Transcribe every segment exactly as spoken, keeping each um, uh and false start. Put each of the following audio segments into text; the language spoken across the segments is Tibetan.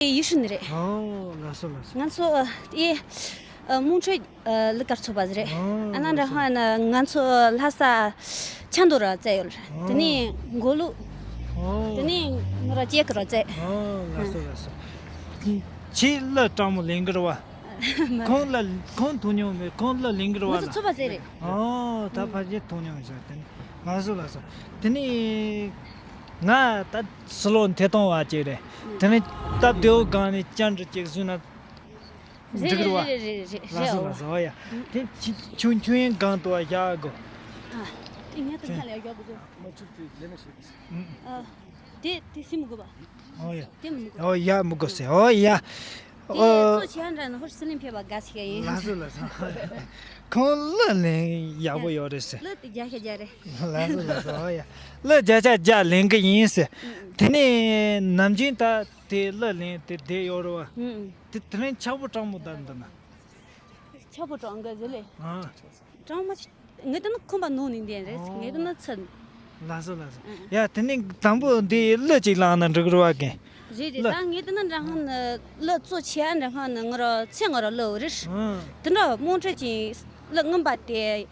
ཡུས་ཧྲུན་རེད། ཨོ་ལགས་སོ་ལགས་སོ། ང་ཚོ་ཨེ་དམངས་ཁྲོད་ཨ་གླུ་གར་ཚོགས་པ་རེད། ཨོ་ཨ་ན་ལགས་འདྲ་སོ། ཧོན་ང་ཚོ་ལྷ་ས་ཆབ་མདོ་རུ་བཙལ་ཡོད་རེད། ཨོ་དེ་ནས་མགོ་ལུག་ཨོ་དེ་ནས་ང་རང་སྐྱེས་ཀྱི་རུ་བཙལ། ཨོ་ལགས་སོ་ལགས་སོ། ཁྱེད་གླུ་དྲང་མོ་ལེན་གི་རེད་བ། མ་ཁོང་གླུ་ཁོང་ཐུག་མྱོང་མེད། ཁོང་གླུ་ལེན་གི་རེད་བ། ང་ཚོ་ཚོགས་པ་ཟེར་རེད། ཨོ་ད་ཕལ་ཆེར་ཐུག་མྱོང་བཞག་དེ་ནས་ལགས་སོ་ལགས་སོ། དེ་ནས་ང་ད་སི་ལོ་ཐད་གཏོང་བ་ཅིག་རེད། དེ་ནས་སྟབས་བདེ་བོ་སྒང་ནས་བཅར་འདྲི་ཅིག་བཟོས་ན་རེད་འགྲིག་རེད་བ། རེད་རེད་རེད་རེད། ལགས་སོ་ཨོ། ལགས་སོ། ཨོ་ཡ། དེ་ཆུ་ཆུ་ཆུ་ཡན་སྒང་དུ་བ་བཞག་དགོས། ཨ་དེ་ངས་ད་ཁ་ལ་ཡག་པོ་འདུག་ཨ་དེ་དེ་སེམས་མི་དགོས་པ། ཨོ་ཡ། དེ་མི་དགོས། ཨོ་ཡ་མི་དགོས་ཟེར། ཨོ་ཡ། དེ་ཨོ། གཙོ་ཆེ་ཡང་འདྲ་ན་ཧོར་སི་ལིང་ཕེབས་པ་དགའ་ཞིག་ཡིན། ལགས་སོ་ལགས་སོ། ཁོང་གླུ་ལེན་ཡག་པོ་ཡོད་རེད་ཟེར། གླུ་དེ་བརྒྱ་ཆ་བརྒྱ་རེད། ལགས་སོ་ལགས་སོ། ཨོ་ཡ། གླུ་བརྒྱ་ཆ་བརྒྱ་ལེན་གི་ཡིན་ཟེར། དེ་ནས་ནམ་རྒྱུན་ད་དེ་གླུ་ལེན་དེ་བསྡད་ཡོད་རེད་བ། དེ་དེ་རིང་ཆག་པོ་དྲང་མོ་བསྡད་འདུག་ན། ཆག་པོ་དྲང་གི་ཟེར་ལེ། ཨ། དྲང་མོ་ཆ་ངས་ད་ནི་ཁོམ་པ་ནོར་ནས་བསྡད་རེད། ཨོ། ངས་ད་ནི་ཚུད། ལགས་སོ་ལགས་སོ། ཨ། ཡ་དེ་ནས་དང་པོ་འདི་གླུ་ཅིག་བླངས་ན་འགྲིག་རེད་བ་གན། རེད་རེད། ལགས། ད་ངས་ད་ནི་འདྲ་ཧང་ནི་གླུ་གཙོ་ཆེ་ཨ་འདྲ་ཧང་ནི་ང་རང་ཚེ་ང་རང་གླུ་རེད། ཨ། དེ་འདྲ་དམངས་ཁྲོད་ཀྱི་གླུ་རྔོན་པ་དེ་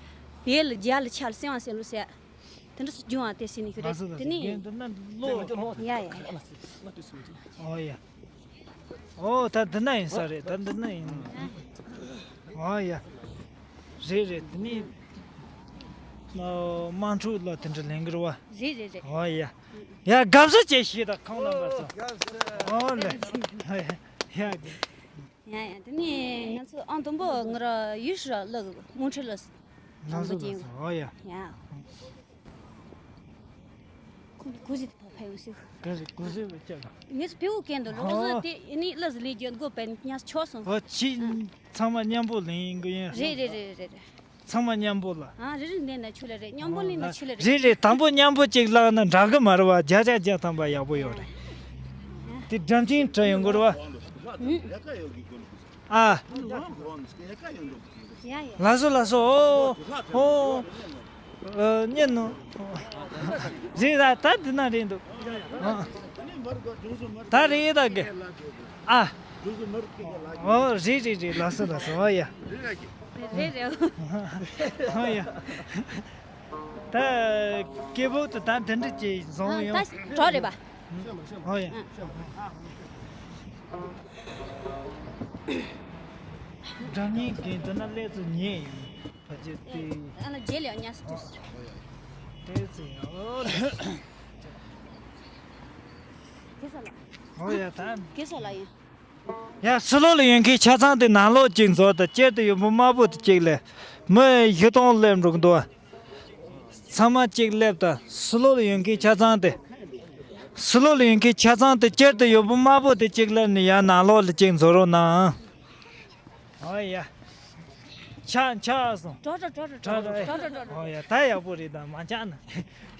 བལ་ལ་རྒྱ་ལ་ཆ་ལ་སེང་བ་སེང་ལུ་ཟེར། དེ་འདྲ་སུ་སྦྱོང་བ་དེ་སྲིད་ནས་ཤོད་རེད། ལགས་སོ་ལགས་སོ། དེ་ནས་རྒན་འདི་ན་ལོ། ཡ་ཡ་ཡ། ཨོ་ཡ། ཨོ་ད་འདི་ན་ཡིན་ས་རེད། ད་འདི་ན་ཡིན། ཨོ་ཡ། རེད་རེད། དེ་ནས་དམངས་ཁྲོད་ལ་དེ་འདྲ་ལེན་གི་རེད་བ། རེད་རེད་རེད། ཨོ་ཡ། ཡ་དགའ་བསུ་བྱེད་ཤེས་ད་ཁོང་རྣམ་པ་ཚོ། ཨོ་ལེ། ཡ་ཡ། ཡ་ཡ། དེ་ནས་ང་ཚོ་ཨང་དང་པོ་ང་རང་ཡུལ་ཤུལ་ལ་དམངས་ཁྲོད་ལ། ལགས་སོ་ལགས་སོ། ཨོ་ཡ། ཡ། ཁོང་གི་གོ་ཟི་དེ་ཕོག་ཕ་ཡོང་ཤུགས། ག་རེ་གོ་ཟི་བ་ཅག་ལ། ངས་སུ་བེའུ་གན་དུ་ལོག་ཨོ། སོ་དེ་ཨེ་ནི་ལ་ཟི་ལི་རྒྱུ་མགོ་པན་ཉ་ཆོག་སོང་། ཨོ་ཕྱི་ཨ། ཚང་མ་མཉམ་པོ་ལེན་གི་ཡིན། རེད་རེད་རེད་རེད། ཚང་མ་མཉམ་པོ་ལ། ཨ་རེད་རེད། འདི་ན་ཆུ་ལ་རེད། མཉམ་པོ་ལེན་ན་ཆུ་ལ་རེད། རེད་རེད། དང་པོ་མཉམ་པོ་གཅིག་བླངས་ན་འདྲ་གི་མ་རེད་བ། བརྒྱ་ཆ་བརྒྱ་ཐམ་པ་ཡག་པོ་ཡོད་རེད། དེ་སྒྲ་འབྱིན་བྲལ་ཡོང་གི་རེད་བ། ཨ། ཡ་ཡ། ལགས་སོ་ལགས་སོ། ཨོ། ཨོ། ཨ་ཉན་ནོ། རེད་ད་ད་འདི་ན་རེད་འདུག་ཨ། ད་རེད་ད་གི། ཨ། ཨོ་རེད་རེད་རེད། ལགས་སོ་ལགས་སོ། ཨོ་ཡ། རེད་རེད། ཨོ་ཡ། ད་སྐད་འབོད་དུ་ད་འདི་འདྲ་ཅིག་བཟང་ཡོང་། ད་གྲོགས་རེད་པ། ཨོ་ཡ། སྒྲ་སྙན་གྱི་འདི་ན་སླེབས་ཚུལ་ཉེ་ཡིན། ཕ་ཇེ་ཏི། ཨ་ན་ཇེ་ལེ་ཉ་སི་ཏུས། ཏེ་ཙི་ཨོ་ལེ། གེ་ས་ལ། ཨོ་ཡ་ད། གེ་ས་ལ་ཡིན། ཡ་སི་ལོ་ལ་ཡོད་མཁན་ཆ་ཚང་དེ་ནང་ལོགས་གཅིག་འཛུལ་དང་། དཀྱིལ་དུ་ཡོད་པོ་དམར་པོ་དེ་གཅིག་ལས། མི་བཞི་སྟོང་སླེབས་འགྲོ་གི་འདུག་ཚང་མ་གཅིག་སླེབས་དང་། སི་ལོ་ལ་ཡོད་མཁན་ཆ་ཚང་དེ། སི་ལོ་ལ་ཡོད་མཁན་ཆ་ཚང་དེ་དཀྱིལ་དུ་ཡོད་པོ་དམར་པོ་དེ་གཅིག་སླེབས་ནས་ཡར་ནང་ལོགས་ལ་གཅིག་འཛུལ་རོགས་གནང་། ཨོ་ཡ། ཆག་ཆག་སོང་། གྲོགས་གྲོགས་གྲོགས་གྲོགས་གྲོགས་གྲོགས་གྲོགས། ཨོ་ཡ་ད་ཡག་པོ་རེད། ད་མ་ཆག་ན།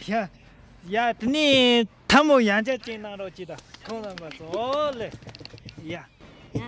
ཡ། ཡ་དེ་ནས་ཐལ་མོ་ཡང་བསྐྱར་བཅིངས་གནང་རོགས་གྱིས་ད། ཁོང་རྣམ་པ་ཚོ་ཨོ་ལེ། ཡ། ཡ།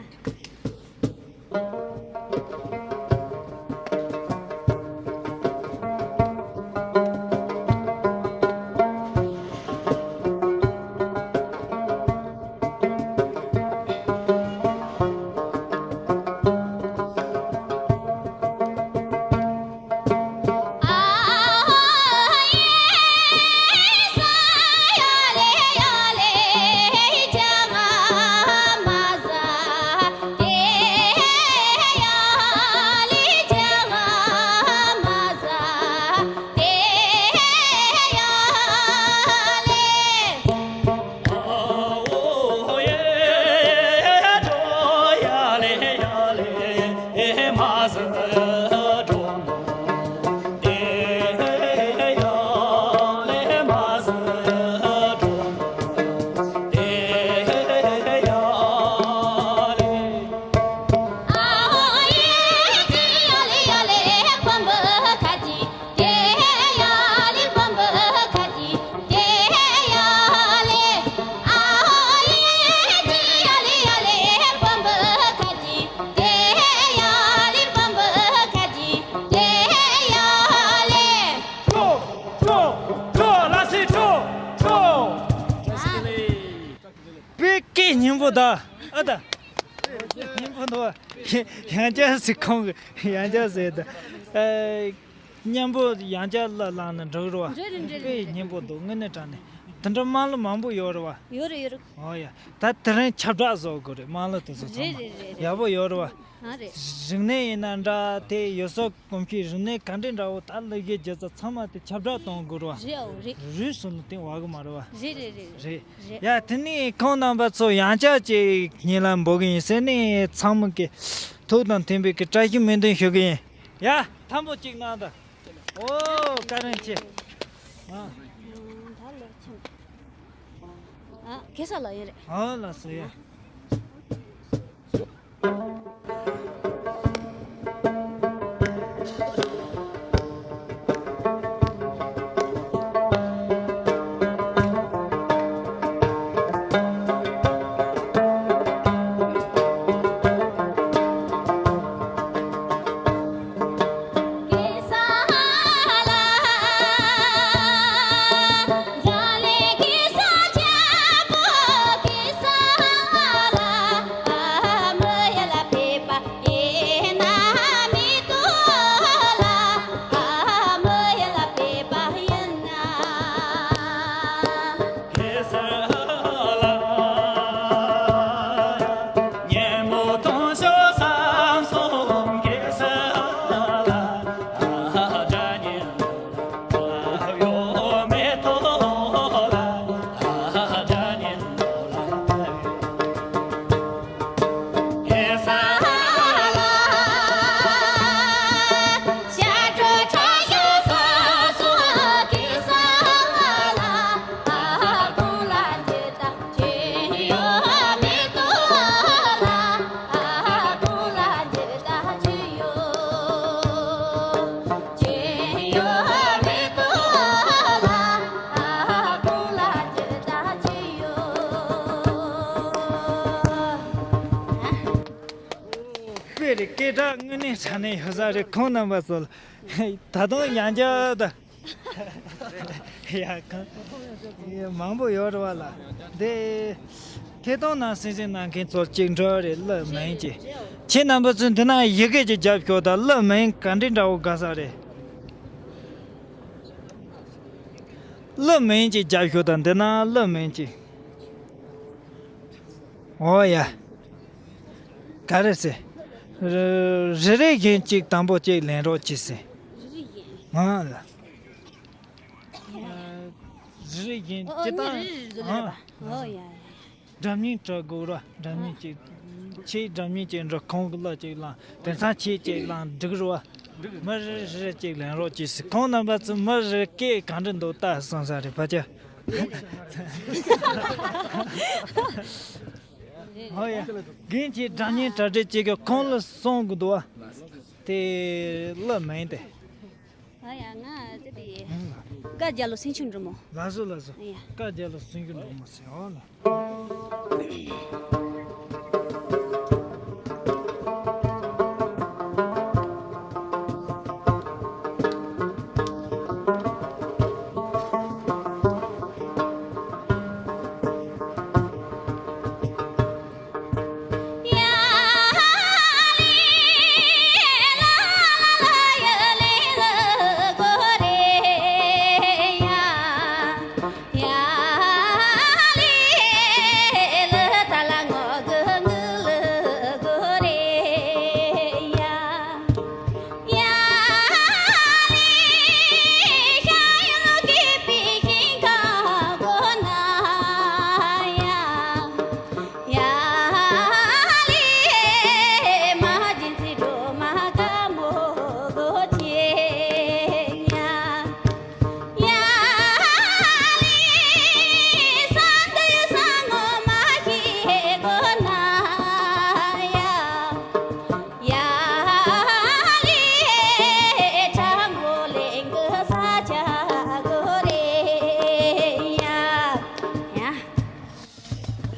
བོད་སྐད་སྙན་པོ་ད། ད། སྙན་པོ་འདུག་བ། ཡང་བསྐྱར་ཟེར་ཁོང་གི་ཡང་བསྐྱར་ཟེར་ད། ཨེ། སྙན་པོ་ཡང་བསྐྱར་ལ་བླངས་ནས་འགྲོ་གི་རེད་བ། རེད་རེད་རེད་རེད། དཔེ་སྙན་པོ་འདུག་དངོས་གནས་དྲང་གནས། དེ་འདྲ་དམངས་གླུ་མང་པོ་ཡོད་རེད་བ། ཡོད་རེད་ཡོད་རེད། ཨོ་ཡ། ད་དེ་རིང་ཁྱབ་བསྒྲགས་བཟོ་དགོས་རེད། དམངས་གླུ་དེ་ཚོ་ཚང་མ། རེད་རེད་རེད་རེད། ཡག་པོ་ཡོད་རེད་བ། ཨ་རེད། རིག་གནས་ཡིན་ན་འདྲ། དེ་ཡུལ་སྲོལ་གོམས་གཤིས། རིག་གནས་ག་འདྲ་འདྲ་བོ། ད་གླུ་གཞས་རྒྱུ་ཚོགས་ཚང་མ་དེ་ཁྱབ་བསྒྲགས་གཏོང་དགོས་རེད་བ། རེད་ཨོ་རེད། རུལ་སོང་ན་དེ་བ་གི་མ་རེད་བ། རེད་རེད་རེད། རེད། རེད། ཡ། དེ་ནས་ཁོང་རྣམ་པ་ཚོ་ཡང་བསྐྱར་ཅིག་སྙན་ལམ་འབོད་གི་ཡིན་ཟེར་ནས། ཚང་མ་གི་ཐུགས་དང་མཐུན་པའི་གི་བཀྲ་ཤིས་སྨོན་འདུན་ཞུ་གི་ཡིན། ཡ། ཐལ་མོ་གཅིག་གནང་དང་། ཨོ། བཀའ་དྲིན་ཆེ། ཨ། ཨ། གེ་སར་ལགས་ཡིན་རེད། ཨོ་ལགས་སོ། ཡ། དཔེ་རེད། སྐད་གྲགས་དངོས་གནས་དྲང་གནས་ཡོད་ས་རེད། ཁོང་རྣམ་པ་ཚོ་ལ་ད་དུང་ཡང་བསྐྱར་དང་། ཡ། གང་། ཡ། མང་པོ་ཡོད་རེད་བ་ལ། འདི་ཐད་གཏོང་ནང་གསན་གཟིགས་གནང་མཁན་ཚོར་གཅིག་འདྲི་བ་རེད། གླུ་མིང་ཅིག་ཁྱེད་རྣམ་པ་ཚོས་འདི་ན་ཡི་གེ་ཅིག་རྒྱབ་ཤོག་དང་། གླུ་མིང་ག་འདྲ་འདྲ་བོ་དགའ་ས་རེད། གླུ་མིང་ཅིག་རྒྱབ་ཤོག་དང་། འདི་ན་གླུ་མིང་ཅིག་ཨོ་ཡ། ག་རེ་ཟེར། རེ་རེ་བཞིན་གཅིག་དང་པོ་གཅིག་ལེན་རོགས་གྱིས་ཟེར། རེ་རེ་བཞིན། ཨ་ལ། ཡ། རེ་རེ་བཞིན་ཨོ་ཨོ། སྤྱིར་བཏང་། ངས་རེ་རེ་བཟོ་ལེ་རེད་པ། ཨོ་ཡ་ཡ། སྒྲ་སྙན་གྲགས་དགོས་ར། སྒྲ་སྙན་གཅིག་ཁྱེད་སྒྲ་སྙན་གཅིག་འདྲ། ཁོང་གི་གླུ་གཅིག་བླངས། དེང་སང་ཁྱེད་གཅིག་བླངས་འགྲིག་ར་བ། མི་རེ་རེ་གཅིག་ལེན་རོགས་གྱིས་ཟེར། ཁོང་རྣམ་པ་ཚོ་མི་རེ་སྐད་གང་འདྲ་འདུག་ལྟ་སོང་ས་རེད་པ་ཅི། ཨོ་ཡ། རྒན་གྱིས་སྒྲ་སྙན་གྲ་སྒྲིག་བྱེད་ཀྱི། ཁོང་གླུ་གསུང་གི་འདུག་བ། དེ་གླུ་མིང་དེ། ཨ་ཡ། ང་ཙི་དེ། ཨང་། བཀའ་རྒྱ་ལོ་སེང་ཆུང་འབྲི་མོ། ལགས་སོ་ལགས་སོ། ཨ་ཡ། བཀའ་རྒྱ་ལོ་སེང་ཆུང་འབྲི་མོ་ཟེར། ཨོ་ལ།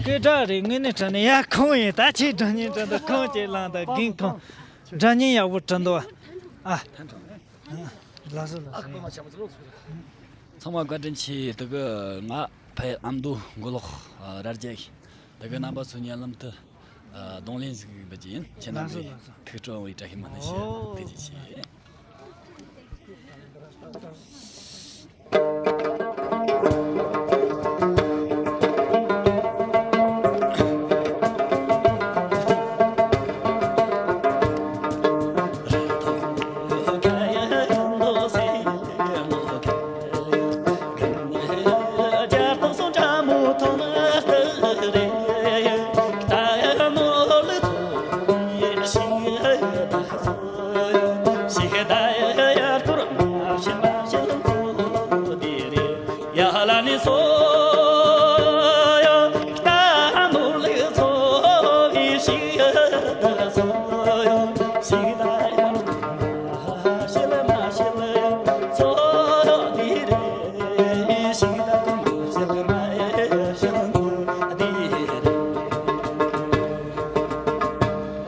སྐད་གྲགས་རེད། དངོས་གནས་དྲང་གནས། ཡ། ཁོང་ཡིན། ད་ཁྱེད་སྒྲ་སྙན་འདྲ་འདུག་ཁོང་ཅིག་བླངས་དང་། རྒན་ཁོང་སྒྲ་སྙན་ཡག་པོ་འདྲ་འདུག་ཨ། ལགས་སོ་ལགས་སོ། ཚང་མ་བཀའ་དྲིན་ཆེ། དེ་གི་ང་ཕ་ཡུལ་ཨ་མདོ་མགོ་ལོག་ར་རྒྱ་ཡིན། དེ་གི་རྣམ་པ་ཚོ་ཉེ་ལམ་དུ། གདོང་ལེན་ཟིག་འབད་ཀྱི་ཡིན། ཁྱེད་རྣམ་པས་ཐུགས་སྤྲོ་བའི་བཀྲ་ཤིས་སྨོན་ལམ་ཞུ། ཐུགས་རྗེ་ཆེ།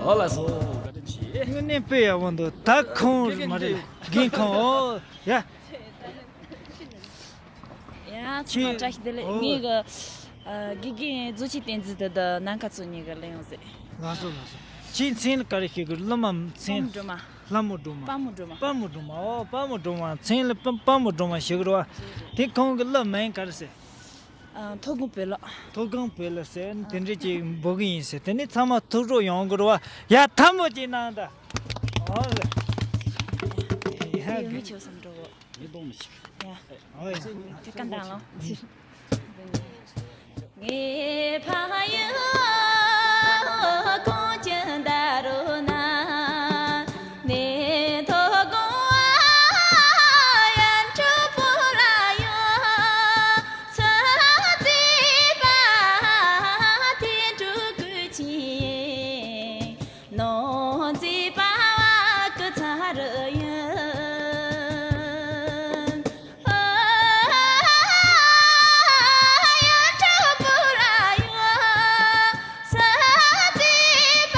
ཨོ་ལགས་སོ། བཀའ་དྲིན་ཆེ། དངོས་གནས་དཔེ་ཡག་པོ་འདུག་ད་ཁོང་མ་རེད། རྒན་ཁོང་། ཨོ་ཡ། ཡ་ཚང་མ་བཀྲ་ཤིས་བདེ་ལེགས། ཨོ། ངའི་གི་ཨ་དགེ་རྒན་རྫོགས་ཆེན་བསྟན་འཛིན་དེ་དང་ནམ་མཁའ་མཚོ་གཉིས་ཀྱི་གླུ་དབྱངས་ཟེར། ལགས་སོ་ལགས་སོ། ཁྱེད་མཚན་ལ་ག་རེ་ཞུ་གི། བླ་མ་མཚན། ལྷ་མོ་སྒྲོལ་མ། ལྷ་མོ་སྒྲོལ་མ། དཔལ་མོ་སྒྲོལ་མ། དཔལ་མོ་སྒྲོལ་མ། ཨོ་དཔལ་མོ་སྒྲོལ་མ། མཚན་ལ་དཔལ་དཔལ་མོ་སྒྲོལ་མ་ཞུ་གི་རེད་བ། དེ་ཁོང་གི་གླུ་མིང་ག་རེ་ཟེར། ཨ། མཐོ་སྒང་བོད་གླུ། མཐོ་སྒང་བོད་གླུ་ཟེར་དེ་འདྲ་ཅིག་འབོད་གི་ཡིན་ཟེར། དེ་ནས་ཚང་མ་ཐུགས་སྤྲོ་ཡོང་གི་རེད་བ། ཡ་ཐལ་མོ་ཅིག་གནང་དང་། ཨོ་ལེ། ཡ་ཡོད་མི་ཆོག་བསམ་འགྲོ་གོ། མི་གཏོང་མི་ཤེས། ཡ། ཨོ་ཡ། དེ་ག་འདང་ལོ། ངའི་ཕ་ཡུལ་གངས་ཅན་ད་རུ་ན། ནས་མཐོ་སྒང་ཡར་འཕྲོས་བོད་ལ་ཡོང་། ས་རྩེ་པ་དེ་འགྲོ་དགོས་ཀྱི། ནོར་རྫི་པ་བ་ཀུ་ཚ་རུ་ཡིན། ཡར་འཕྲོས་བོད་ལ་ཡོང་། ས་རྩེ་པ་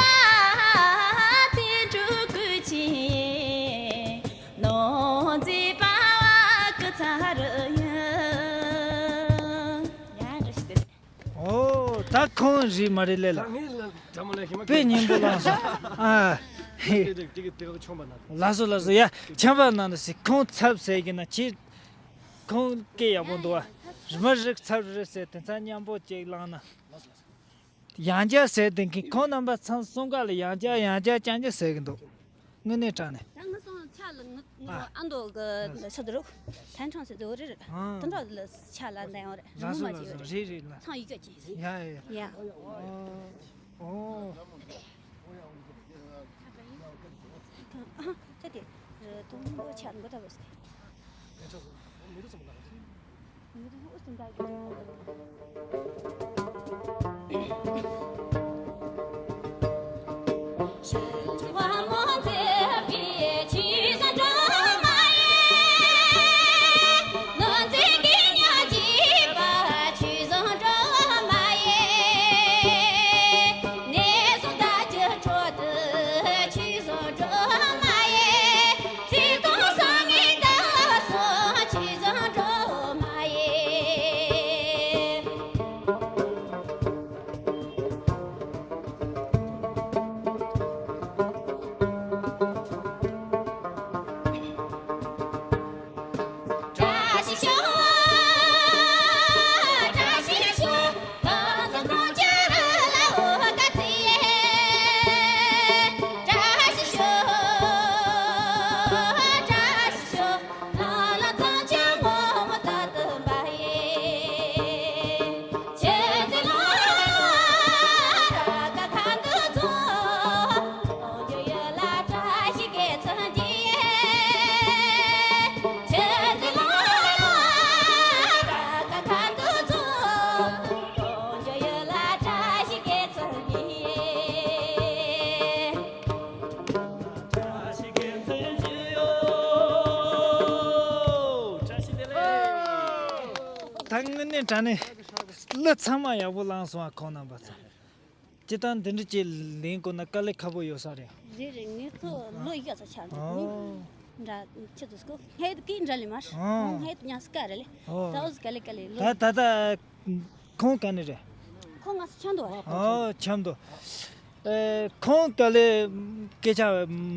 དེ་འགྲོ་དགོས་ཀྱི། ནོར་རྫི་པ་བ་ཀུ་ཚ་རུ་ཡིན། ཡ་འདྲ་ཞིག་འདུག་ཨོ། ད་ཁོང་རེད་མ་རེད་ལས་ལ། ད་ངས་ལ་གྲ་མོ་ལ་ཞིག་མ་དཔེ་སྙིང་པོ་བླངས་སོང་། ཨ། དེ་དེ་དེ་གི་དེ་ག་ཆོམ་པ་ན། ལགས་སོ་ལགས་སོ། ཡ་ཆོམ་པ་ན་ན་སི་ཁོང་ཚབ་ཟེར་གི་ན་ཁྱེད། ཁོང་སྐད་ཡག་པོ་འདུག་བ། རི་མ་རིག་ཚབ་རེད་ཟེར། དེ་ཚ་མཉམ་པོ་ཅིག་བླངས་ན། ཡང་བསྐྱར་ཟེར་དེ་གི་ཁོང་རྣམ་པ་ཚང་གསུམ་ཀ་ལ་ཡང་བསྐྱར་ཡང་བསྐྱར་ཅང་ཅང་ཟེར་གི་འདུག་དངོས་གནས་དྲང་གནས། ད་ང་སོང་ཆ་ལ་ང་ང་ཨ་མདོ་གི་ལ་ཆ་དུ་རུ་ཐན་ཁྲང་ཟེར་དུ་རེད། ཨ། དེ་འདྲ་ལ་ཆ་ལ་འདའ་ཡོང་རེད། རང་ལགས་སོ་མོ་མ་ལགས་སོ། ཅིག་རེད། རེད་རེད་ལ། ཚང་ཡི་ག་ཅིག་ཟེར། ཡ་ཡ་ཡ། ཡ། ཨོ། ཨོ། ཨ་ཅ་དེ་རེད། དུང་པོ་ཆ་འགོ་ད་བ་སྟེ། ད་དངོས་གནས་དྲང་གནས་གླུ་ཚང་མ་ཡག་པོ་བླངས་སོང་ཨ། ཁོང་རྣམ་པ་ཚོ་སྤྱིར་བཏང་འདི་འདྲ་ཅིག་ལེན་དགོས་ན་དཀའ་ལས་ཁག་པོ་ཡོད་ས་རེད། རེད་རེད། ངས་ཁོ་ལོ་ཡག་ས་ཆགས་འདུག་ཨོ། འདྲ་ཆེ་དུས་སྐོ་ཧེ་ཀི་འདྲ་ལེ་མར་ཨོ། ཧེ་ཉ་སྐ་རེད་ལེ། ཨོ། ད་འོ་སྐ་ལེ་སྐ་ལེ་ལོ། ད་ད་ད་ཁོང་ག་ནས་རེད། ཁོང་ང་ཆབ་མདོ་རེད། ཨོ་ཆབ་མདོ། ཨེ། ཁོང་དཀའ་ལས་སྐད་ཆ་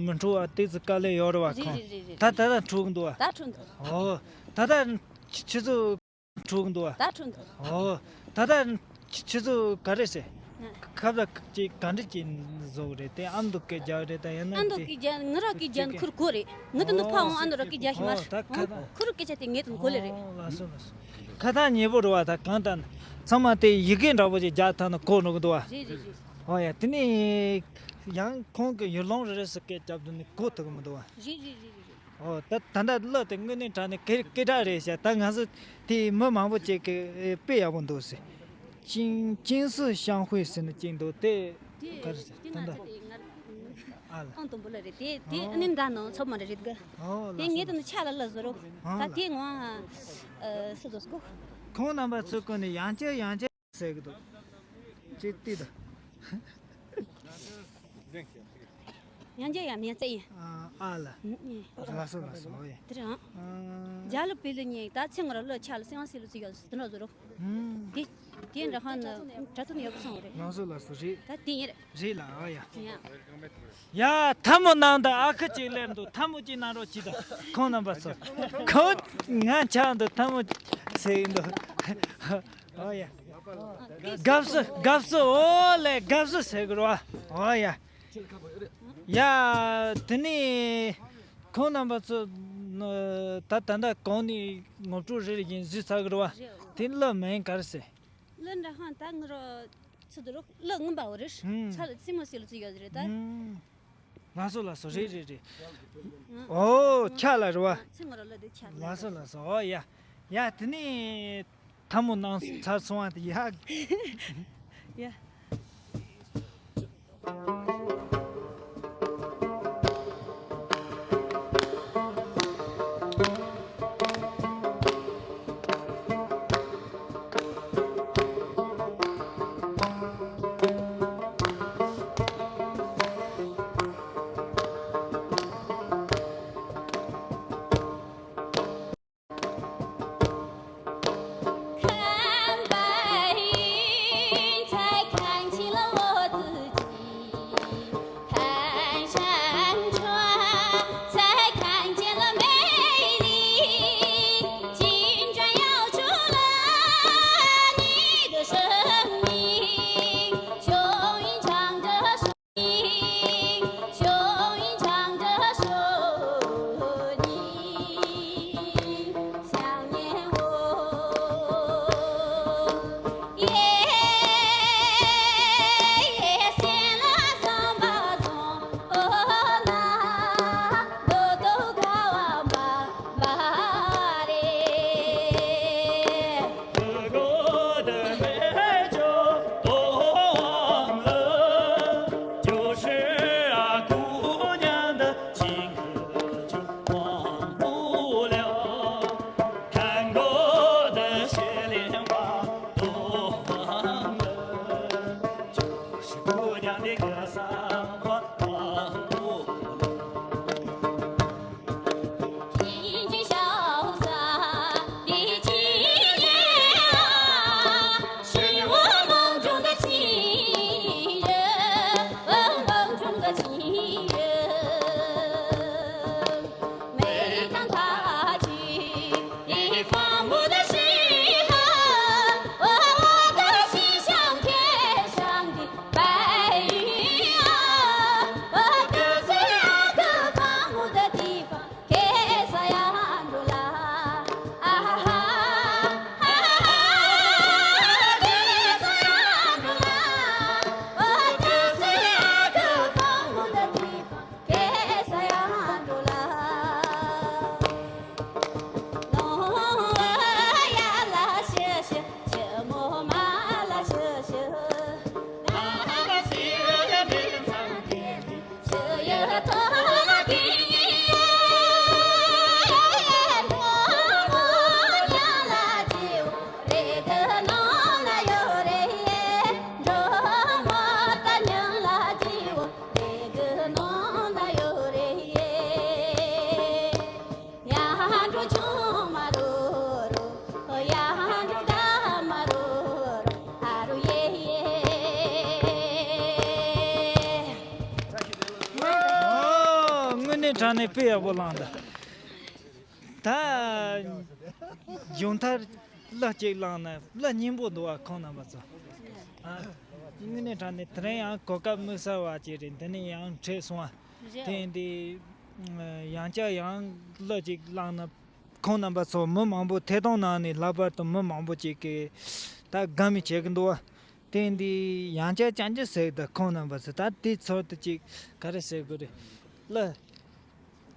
མི་འཕྲོ་བ་ཏོག་ཙམ་དཀའ་ལས་ཡོད་རེད་བ། རེད་ཁོང་རེད་རེད་རེད། ད་ད་ད་འཕྲོ་གི་འདུག་བ། ད་འཕྲོ་འདུག་ཨོ། ད་ད་ཆུ་ཆུ་ཚོད་འཕྲོ་གི་འདུག་བ། ད་འཕྲོ་འདུག་ཨོ། ད་ད་ཆུ་ཆུ་ཚོད་ག་རེ་ཟེར། ཁབ་ལ་ཅིག་ག་འདྲ་ཅིག་བཟོ་གི་རེད་དེ། ཨ་མདོ་སྐད་རྒྱག་རེད་ད། ཡང་ན་ཨ་མདོ་དེ་སྐད་རྒྱག་ང་རང་སྐད་རྒྱག་ཁུར་གོ་རེད། ང་དང་ནི་ཕ་འོང་ཨ་མདོ་ར་སྐད་རྒྱག་ཞིག་མ་ཨོ་རེད། ད་ཁ་ད་ཁུར་སྐད་ཆ་དེ་ངས་དང་གོ་ལེ་རེད། ཨོ་ལགས་སོ་ལགས་སོ། ཁ་ད་ཉེ་པོ་རེད་བ། ད་གང་ལྟར་ཚང་མ་དེ་ཡི་གེ་འདྲ་པོ་ཅིག་རྒྱག་ཐང་ན་གོ་འགྲོ་གི་འདུག་བ། རེད་རེད་རེད། ཨོ་ཡ། དེ་ནས་ཡང་ཁོང་གི་ཡུལ་ལུང་རེ་རེ་སུ་སྐད་རྒྱབ་དུས་ནི་གོ་ཐུབ་གི་མི་འདུག་བ། རེད་རེད་རེད་རེད། ཨོ། ད་ད་ལྟ་གླུ་དེ་དངོས་གནས་དྲང་གནས་སྐད་སྐད་གྲགས་རེད་ཤག་ད་ང་ཚོ་དེ་མི་མང་པོ་ཅིག་གིས་དཔེ་ཡག་པོ་འདུག་ཟེར། 金金色香会ཟེར་ནས་ཅིག་འདུག་དེ་དེ་ག་རེ་ཟེར། དེ་ད་ང་ལྟ་ཚོ་དེ་ང་ཨ་ལ། ཨང་དང་པོ་ལ་རེད་དེ། དེ་ཨ་ནི་འདྲ་ནང་ཚོ་མ་རེད་གི། ཨོ་དེ་ལགས་སོ། ངས་དེ་ནི་ཆ་ལ་ལ་བཟོ་རོགས། ཨ་ད་ལ། དེ་ངོ་ཨ་སུ་དོ་སྐུ། ཁོང་རྣམ་པ་ཚོ་ཀུན་ནས་ཡང་བསྐྱར་ཡང་བསྐྱར་ཟེར་གི་འདུག་ཅིག་ལྟོས་དང་། ཡང་རྒྱ་ཡང་མིན་ཙེ་ཡིན། ཨ་ཨ་ལ། ལགས་སོ་ལགས་སོ། ཨོ་ཡ། དེ་རང་། ཨ། རྒྱ་ལ་པི་ལི་ཉིན་ད་ཚེ་ངོ་ར་ལོ་ཆ་ལ་སེང་བ་སི་ལུ་ཙི་ཡོད་དེ་ནོ་ཟོ་རོ། ཨུམ། དེ་དེ་འདྲ་ཧ་ན་གྲ་ཚོ་ནི་ཡོད་པ་སོང་རེད། ལགས་སོ་ལགས་སོ། རེད། ད་དེ་ཡིན་རེད། རེད་ལ། ཨོ་ཡ། ཡ། ཡ་ཐལ་མོ་ནང་དུ་ཨ་ཁུ་ཅིག་སླེབས་འདུག་ཐལ་མོ་ཅིག་གནང་རོགས་གྱིས་དང་། ཁོང་རྣམ་པ་ཚོ། ཁོང་ང་ཆགས་འདུག་ཐལ་མོ་ཟེར་གྱི་འདུག་ཨོ་ཡ། དགའ་བསུ་དགའ་བསུ། ཨོ་ལེ་དགའ་བསུ་ཟེར་དགོས་རེད་བ། ཨོ་ཡ། ཡ། དེ་ནས་ཁོང་རྣམ་པ་ཚོ་ད་ད་ལྟ་གོང་ནས་ངོ་སྤྲོད་རེ་རེ་བཞིན་བཟོས་ཚར་གི་རེད་བ། དེ་གླུ་མིང་ག་རེ་ཟེར། གླུ་འདྲ་ཧང་ད་ངུ་རོ་ཚུ་དུ་རོ་གླུ་ངུ་འབའ་བོ་རེད། ཧུམ། ཚ་ལ་ཚི་མོ་སི་ལ་ཚུ་ཡོད་རེད་ད། ཧུམ། ལགས་སོ་ལགས་སོ། རེད་རེད་རེད། ཨོ་ཆ་ལ་རེད་བ། ཚི་ངུ་རོ་གླུ་དེ་ཆ་ལ། ལགས་སོ་ལགས་སོ། ཨོ་ཡ། ཡ་དེ་ནས་ཐལ་མོ་གནང་ཚར་སོང་བ་དེ་ཡ། ཡ། དྲང་ནས་དཔེ་ཡག་པོ་བླངས་འདུག་ད་མཇུག་མཐར་གླུ་གཅིག་བླངས་ན་གླུ་སྙན་པོ་འདུག་བ། ཁོང་རྣམ་པ་ཚོ། ཨ། དངོས་གནས་དྲང་ནས་དེ་རིང་ཡང་གོ་སྐབས་དམིགས་བསལ་བ་ཅིག་རེད། འདི་ནས་ཡང་འཕྲད་སོང་བ། རེད། དེ་འདི་ཡང་བསྐྱར་ཡང་གླུ་གཅིག་བླངས་ན། ཁོང་རྣམ་པ་ཚོ་མི་མང་པོ་ཐད་གཏོང་གནང་ནས། ལྷག་པར་དུ་མི་མང་པོ་ཅིག་གིས་ད་དགའ་མོས་བྱེད་ཀྱི་འདུག་བ། དེ་འདི་ཡང་བསྐྱར་བསྐྱར་ཅི་ཟེར་གི་འདུག་ཁོང་རྣམ་པ་ཚོ་ད་དེ་ཚོར་དུ་ཅིག་ག་རེ་ཟེར་དགོས་རེད། གླུ་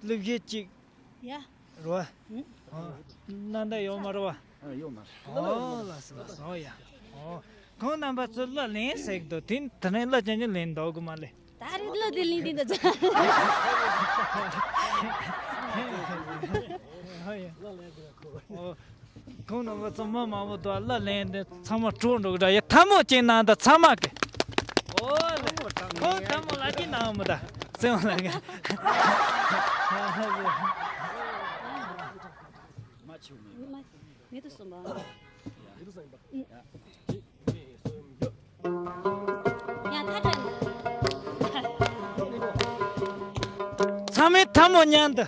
གླུ་གཞས་ཅིག་ཡ། རེད་བ། ཨང་། ཨོ། གནང་འདོད་ཡོད་མ་རེད་བ། ཨ། ཡོད་མ་རེད། ཨོ། ལགས་སོ། ལགས་སོ། ཨོ་ཡ། ཨོ། ཁོང་རྣམ་པ་ཚོ་གླུ་ལེན་ཟེར་གི་འདུག་དེ་དེ་རིང་གླུ་ཅན་ཅིག་ལེན་འདོད་གི་མ་རེད། ད་རེས་གླུ་དེ་ལེན་དེ་འདུག་ཨོ་ཡ། ཨོ། ཁོང་རྣམ་པ་ཚོ་མི་མང་པོ་འདུག་གླུ་ལེན་དེ་ཚང་མ་སྤྲོ་འགྲོ་གི་འདྲ། ཡ། ཐལ་མོ་གཅིག་གནང་དང་། ཚང་མ་གི། ཨོ་ལེ། ཁོང་ཐལ་མོ་ལ་གཅིག་གནང་མི་ད། སེམས་ལ་ག་མ་ཆུ་མེད། མེད་དུ་སོང་བ། ཡང་ཐ་དྲན། ཚང་མས་ཐལ་མོ་མཉམ་དུ།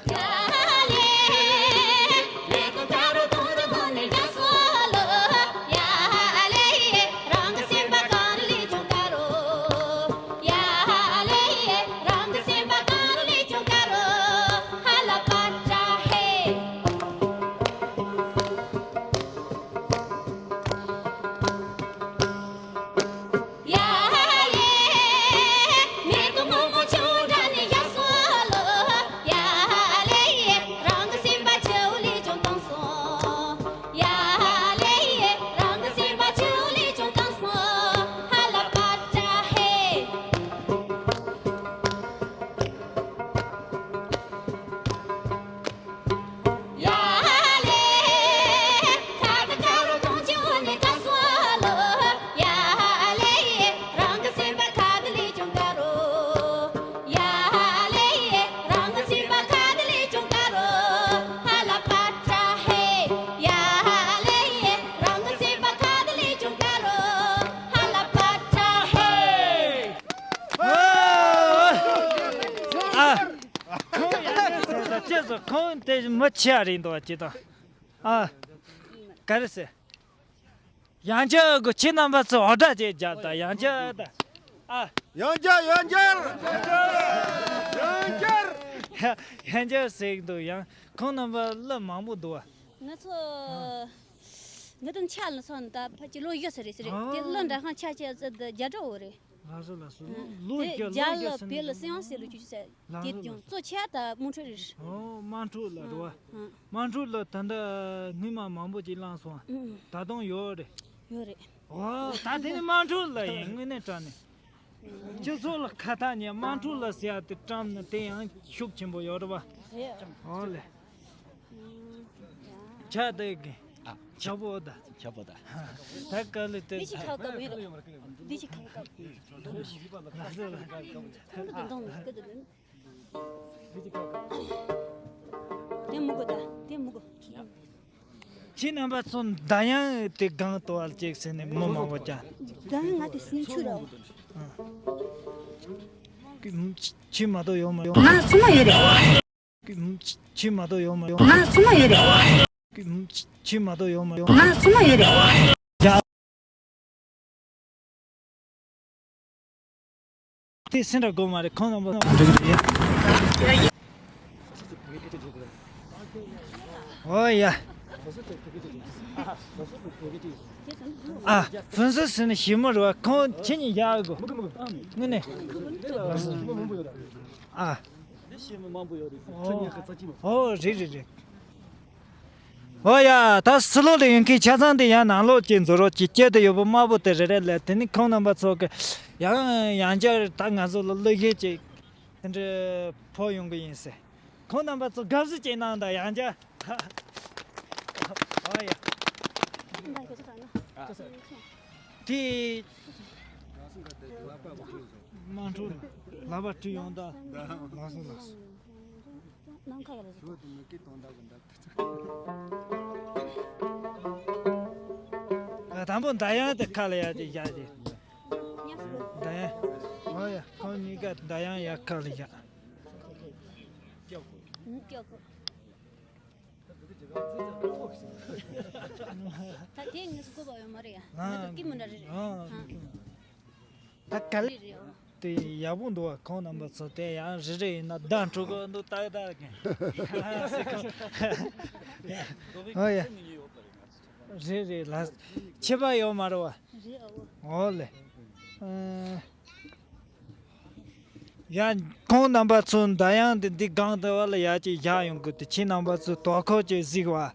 ཨ། ཁོང་ཡང་ཟེར་ད་ཅི་ཟེར། ཁོང་དེ་མི་ཆེ་རེད་འདུག་ཅི་དང་། ཨ། ག་རེ་ཟེར། ཡང་བསྐྱར་གོ། ཁྱེད་རྣམ་པ་ཚོ་འུར་སྒྲ་ཅིག་རྒྱབ་དང་། ཡང་བསྐྱར་དང་། ཨ། ཡང་བསྐྱར། ཡང་བསྐྱར། ཡང་བསྐྱར། ཡང་བསྐྱར་ཟེར་གི་འདུག་ཡང་ཁོང་རྣམ་པ་གླུ་མང་པོ་འདུག་བ། ང་ཚོ། ཨ། ང་དང་ཆ་ལ་སོང་ད་ཕ་གི་ལོ་བཞི་ཙམ་རེད་ཟེར་རེད། དེ་གླུ་འདྲ་ཁང་ཆ་ཆ་ཙི་ད་རྒྱ་གྲོགས་འོ་རེད། ལགས་སོ། ལགས་སོ། ཨ། ལོ་དེ་བརྒྱ། རྒྱ་ལོ་ལ་བཞི་བོད་ལ་སྲིད་དབང་ཟེར་ལོ་ཆུ་ཆུ་ཟེར། ལགས་སོ། དེ་ཀྱང་གཙོ་ཆེ་ད་དམངས་ཁྲོད་རེད། ཨོ། དམངས་ཁྲོད་ལ་རེད་བ། ཨ། དམངས་ཁྲོད་ལ་ད་ལྟ་སྔོན་མ་མང་པོ་ཅིག་བླངས་སོང་། ཨ། ད་དུང་ཡོད་རེད། ཡོད་རེད། ཨོ། ད་དེ་ནི་དམངས་ཁྲོད་ལ་ཡིན། དངོས་གནས་དྲང་ནས། སྤྱི་ཚོགས་ལ་ཁ་ཐག་ཉེ་དམངས་ཁྲོད་ལ་ཟེར་ཡ་དེ་བཀྲམ་ན་དེ་ཡང་ཤུགས་ཆེན་པོ་ཡོད་རེད་བ། རེད། ཨོ་ལེ། ཆ་དེ་གི། ཨ། ཆ་པོ་ད། ཆ་པོ་ད། ད་ག་ལེ་དེ། འདི་ཅི་ཁ་བཀབ་ཡོད་རེད། འདི་ཅི་ཁ་བཀབ། ལགས་སོ། ལགས་སོ། ཁོང་དུ་འདང་ནས་སྐད་དུ་ལེན། དེ་མི་དགོས་ད། དེ་མི་དགོས། ཁྱེད་རྣམ་པ་ཚོ་མདའ་ཡང་དེ་སྒང་དུ་བར་ཅིག་ཟེར་ནས་མི་མང་པོ་ཀྱང་། མདའ་ཡང་ང་དེ་སེམས་ཆུ་ར། ཁྱེད་མ་གཏོགས་ཡོད་མ་ཡོང་། ང་སུ་མ་ཡོད་རེད། ཁྱེད་མ་གཏོགས་ཡོད་མ་ཡོང་། ང་སུ་མ་ཡོད་རེད། ཁྱེད་མ་གཏོགས་ཡོད་མ་ཡོང་། ང་སུ་མ་ཡོད་རེད། དེ་སེམས་ར་དགོས་མ་རེད། ཁོང་རྣམ་པ་འགྲིག་རེད། ཨོ་ཡ། ཨ། ཕུན་སུམ་ཟེར་ནི་ཞི་མོ་རེད་བ། ཁོང་ཁྱེད་གཉིས་ཡག་གོ། དངོས་གནས། ཨ། ཨོ། རེད་རེད་རེད། ཨོ་ཡ། ད་ཕྱི་ལོགས་ལ་ཡོད་མཁན་ཆ་ཚང་དེ་ཡང་ནང་ལོགས་ཀྱི་འཛུལ་རོགས་ཀྱི་སྐྱེ་དུ་ཡོད་པ་དམར་པོ་དེ་རེ་རེ་ལས། དེ་ནི་ཁོང་རྣམ་པ་ཚོ་གི་ཡང་ཡང་བསྐྱར་ད་ང་ཚོ་ལ་གླུ་གཞས་ཅིག་དེ་འདྲ་ཕོག་ཡོང་གི་ཡིན་ཟེར། ཁོང་རྣམ་པ་ཚོ་དགའ་བསུ་ཅིག་གནང་དང་། ཡང་བསྐྱར། ཨོ་ཡ། དེ། དམངས་ཁྲོད་ལ་ལག་པ་བྲིས་ཡོང་ད། ལགས་སོ། ལགས་སོ། ནམ་མཁའ་ལ་རེད། ཨ། དང་པོ་མདའ་ཡང་དེ་ཁ་ལ་ཡར་དེ་བཞག་དེ། མདའ་ཡང་། ཨོ་ཡ། ཁོང་གཉིས་ཀ་མདའ་ཡང་ཡར་ཁ་ལ་བཞག་སྐྱོ་གོ། ད་དེ་ངས་སུ་གོ་བ་ཡོད་མ་རེད་ཡ། ང་ཚོ་སྐྱིད་མོ་འདྲ་རེད། ཨ། ད་ག་ལེ། རེད་རེད། དེ་ཡག་པོ་འདུག་བ། ཁོང་རྣམ་པ་ཚོ་དེ་ཡང་རེ་རེ་ཡིན་ན་བདག་འགྲོ་གི་འདུག་ཏག་ཏག་གི། ཨོ་ཡ། རེད་རེད་ལ། ཁྱད་པར་ཡོད་མ་རེད་བ། རེད་ཨོ། ཨོ་ལེ། ཨ། ཡ། ཁོང་རྣམ་པ་ཚོ་མདའ་ཡང་དེ་འདི་སྒང་དེ་བ་ལ་ཡ་ཅིག་བཞག་ཡོང་གི་དེ། ཁྱེད་རྣམ་པ་ཚོ་དོ་ཁོ་ཅིག་གཟིགས་བ།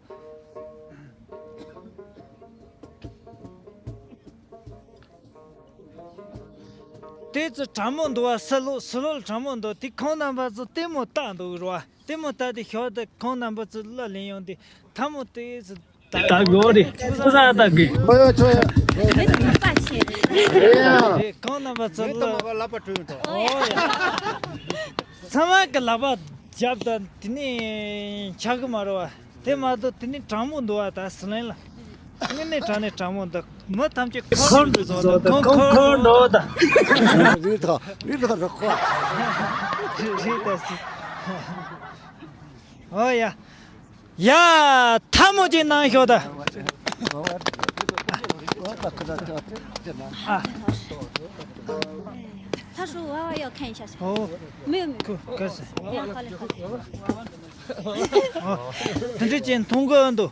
དེ་ཚོ་གྲང་མོ་འདུག་བ། སི་ལོ་སི་ལོ་གྲང་མོ་འདུག་དེ་ཁོང་རྣམ་པ་ཚོ་ལྟད་མོ་ལྟ་འདུག་རོ། ལྟད་མོ་ལྟ་དེ་ཞོར་དུ་ཁོང་རྣམ་པ་ཚོ་གླུ་ལེན་ཡོང་དེ། ཐལ་མོ་དེ་ཚོ་ད་གོ་རེ་ཁོ་ས་ད་གི། ཁོ་ཡོ་ཆོ་ཡོ། རེད་ཡ། རེད། ཁོང་རྣམ་པ་ཚོ་གླུ། ལ་པ་གྲུ་ཡོང་ཐོག་ཨོ་ཡ། ཚང་མ་གི་ལག་པ་རྒྱབ་དང་དེ་ནས་ཆག་གི་མ་རེད་བ། དེ་མ་གཏོགས་དེ་ནས་གྲང་མོ་འདུག་བ། ད་ཟི་ལིང་ལ་དངོས་གནས་དྲང་གནས་གྲང་མོ་འདུག་མི་ཐམས་ཅད་ཁོར་འདུག་ཟོ་ད་ཁོང་ཁོར་འགྲོ་ད། རི་ཐོག་རི་ཐོག་རི་ཁོ། རི་ཐོག་སི། ཨོ་ཡ། ཡ། ཐལ་མོ་ཅིག་གནང་ཤོག་ད། ཨ། 他说我要看一下。哦。没有没有。可可是。呀，好嘞好嘞。 ཨོ། དེ་འདྲ་ཅན་མཐོང་གི་འདུག་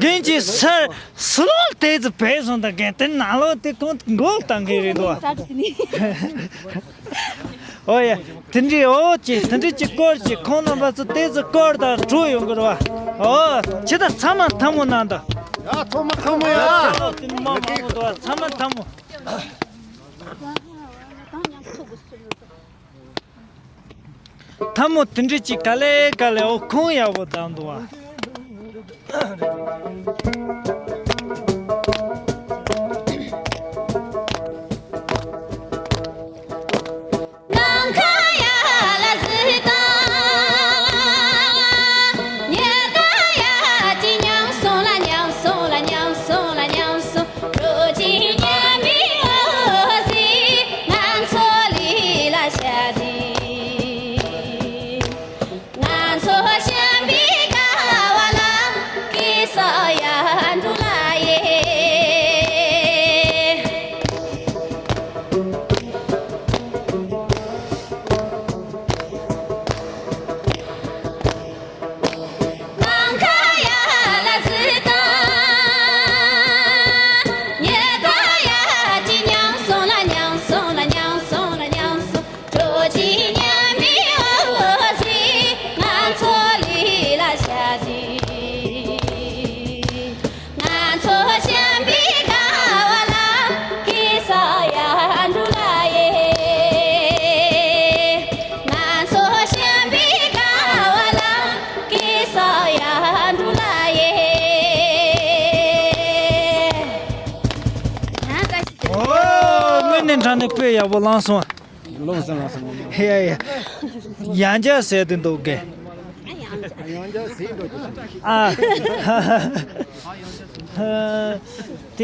རྒན་གྱིས་སར་སི་ལོག་དེ་ཚོ་བས་སོང་། ད་རྒན་དེ་ནང་ལོགས་དེ་ཁོང་མགོ་བཏང་གི་རེད་འདུག་ཨོ་ཡ། དེ་འདྲའི་ཨོ་ཅེ་དེ་འདྲའི་ཅིག་སྐོར་ཅིག་ཁོང་རྣམ་པ་ཚོ་དེ་ཚོ་སྐོར་དང་འགྲོ་ཡོང་གི་རེད་བ། ཨོ་ཁྱེད་ད་ཚང་མ་ཐལ་མོ་གནང་ད། ཡ་ཚང་མ་ཐལ་མོ་ཡ། ཨོ་དེ་མ་མང་པོ་འདུག་བ། ཚང་མ་ཐལ་མོ། ཐལ་མོ་དེ་འདྲ་ཅིག་ག་ལེ་ག་ལེ། ཨོ་ཁོང་ཡག་པོ་བཏང་འདུག་བ། ཨོ། དངོས་གནས་དྲང་གནས་དཔེ་ཡག་པོ་བླངས་སོང་། ལོངས་སུ་ལ་སོང་། ཡ་ཡ། ཡང་བསྐྱར་ཟེར་དུ་འདུག་གས། ཡང་བསྐྱར་ཟེར་འགྲོ་རྒྱུ་ཞིག་ཨ། དེ། ད་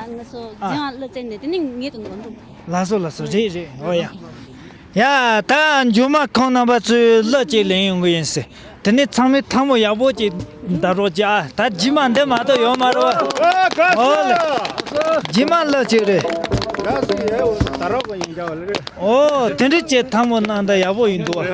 ང་ཚོ་ཨ། འཛིན་པ་ལ་བཙལ་ནས་དེ་ནི་ངེད་དུ་འགྲོ་འགྲོ། ལགས་སོ་ལགས་སོ། རེད་རེད། ཨོ་ཡ། ཡ་ད་མཇུག་མ་ཁོང་རྣམ་པ་ཚོས་གླུ་གཅིག་ལེན་ཡོང་གི་ཡིན་ཟེར། དེ་ནས་ཚང་མས་ཐལ་མོ་ཡག་པོ་ཅིག་བརྡབ་རོགས་གྱིས་ཨ། ད་རྗེས་མ་འདི་མ་གཏོགས་ཡོད་མ་རེད་བ། ཨོ་ལེ། རྗེས་མ་གླུ་གཅིག་རེད། ཨོ་དེ་འདྲ་བྱས་ཐལ་མོ་གནང་ད་ཡག་པོ་ཡིན་འདུག་ཨ།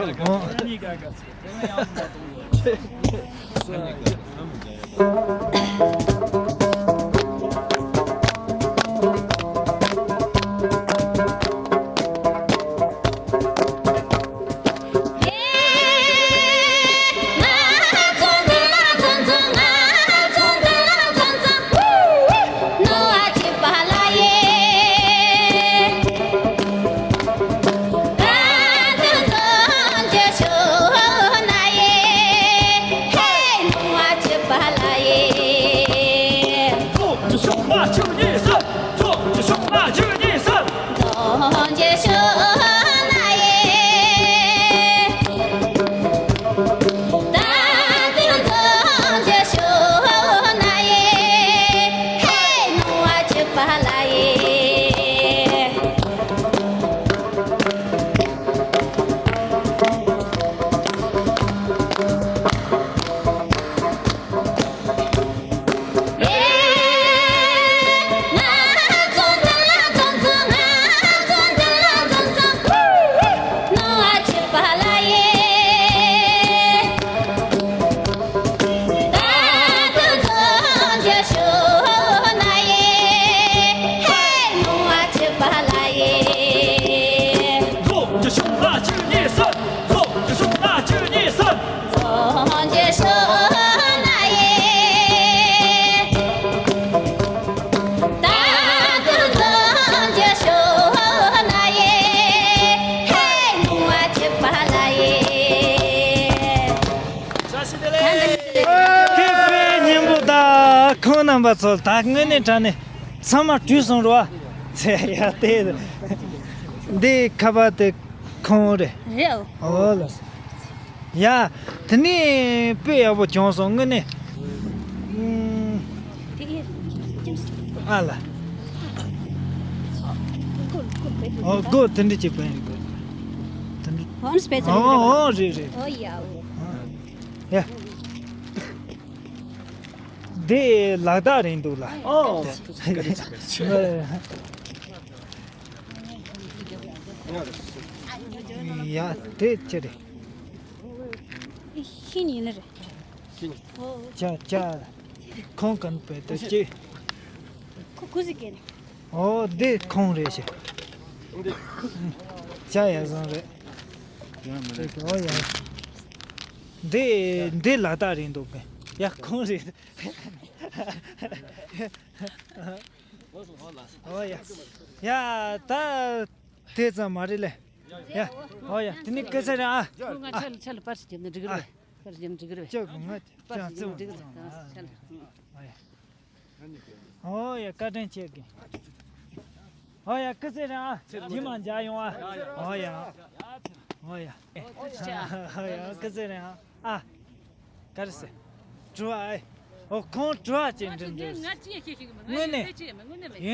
རྣམ་པ་ཚོ་ད་དངོས་གནས་དྲང་གནས་ཚང་མ་བྲོས་སོང་རོ། ཡ་དེ། འདི་ཁ་པར་དེ་ཁོང་རེད། རེད། ཨོ་ལ། ཡ། དེ་ནས་དཔེ་ཡག་པོ་བྱུང་སོང་དངོས་གནས། ཨ་ལ། ཨོ་སྒོ་དེ་འདྲ་ཅིག་བན་དགོས། དེ་འདྲ། ཨོ་རེད་རེད། ཨོ་ཡ། ཡ། འདི་ལག་རྟགས་རེད་འདུག་ལ། ཨོ། ཡ་དེ་ཅི་རེད། ཤིན་ཡིན་ནི་རེད། ཤིན། ཅ་ཅ། ཁོང་གན་པའི་དུ་ཅི། ཁོ་ཁུ་ཟི་ཀེ་ནི། ཨོ་འདི་ཁོང་རེད་ཤེ། ཅ་ཡ་བཟང་རེད། ཨོ་ཡ། འདི་འདི་ལ་དྭགས་རེད་འདུག་གི། ཡ་ཁོང་རེད། ཨོ་ཡ། ཡ་ད་དེ་ཙམ་མ་རེད་ལེ། ཡ། ཨོ་ཡ་དེ་ནི་སྐད་ཆ་རེད་ཨ། ཁོ་ང་ཆ་ལ་ཆ་ལ་པར་ཞིག་བརྒྱབ་ན་འགྲིག་གི་རེད། པར་ཞིག་བརྒྱབ་ན་འགྲིག་གི་རེད། ཅག་ང་པར་ཅག་ཞིག་བརྒྱབ་ན་འགྲིག་གི་རེད། ཆ་ལ། ཨོ་ཡ། ཨོ་ཡ་བཀའ་དྲིན་ཆེ་གི། ཨོ་ཡ་སྐུ་ཚེ་རིང་ཨ། རྗེས་མ་མཇལ་ཡོང་ཨ། ཨོ་ཡ། ཨོ་ཡ། ཨོ་ཡ་སྐུ་ཚེ་རིང་ཨ། ཨ། ག་རེ་ཟེར། དྲི་བ་ཨེ། ཨོ་ཁོང་དྲི་བ་ཅིག་འདྲི་འདྲི། ང་ཅི་ཡང་ཤེས་ཤེས་གི་མ། ང་དངོས་གནས་ཡོད་ཅི་ཡང་མ་དངོས་གནས་མེད། ཡིན།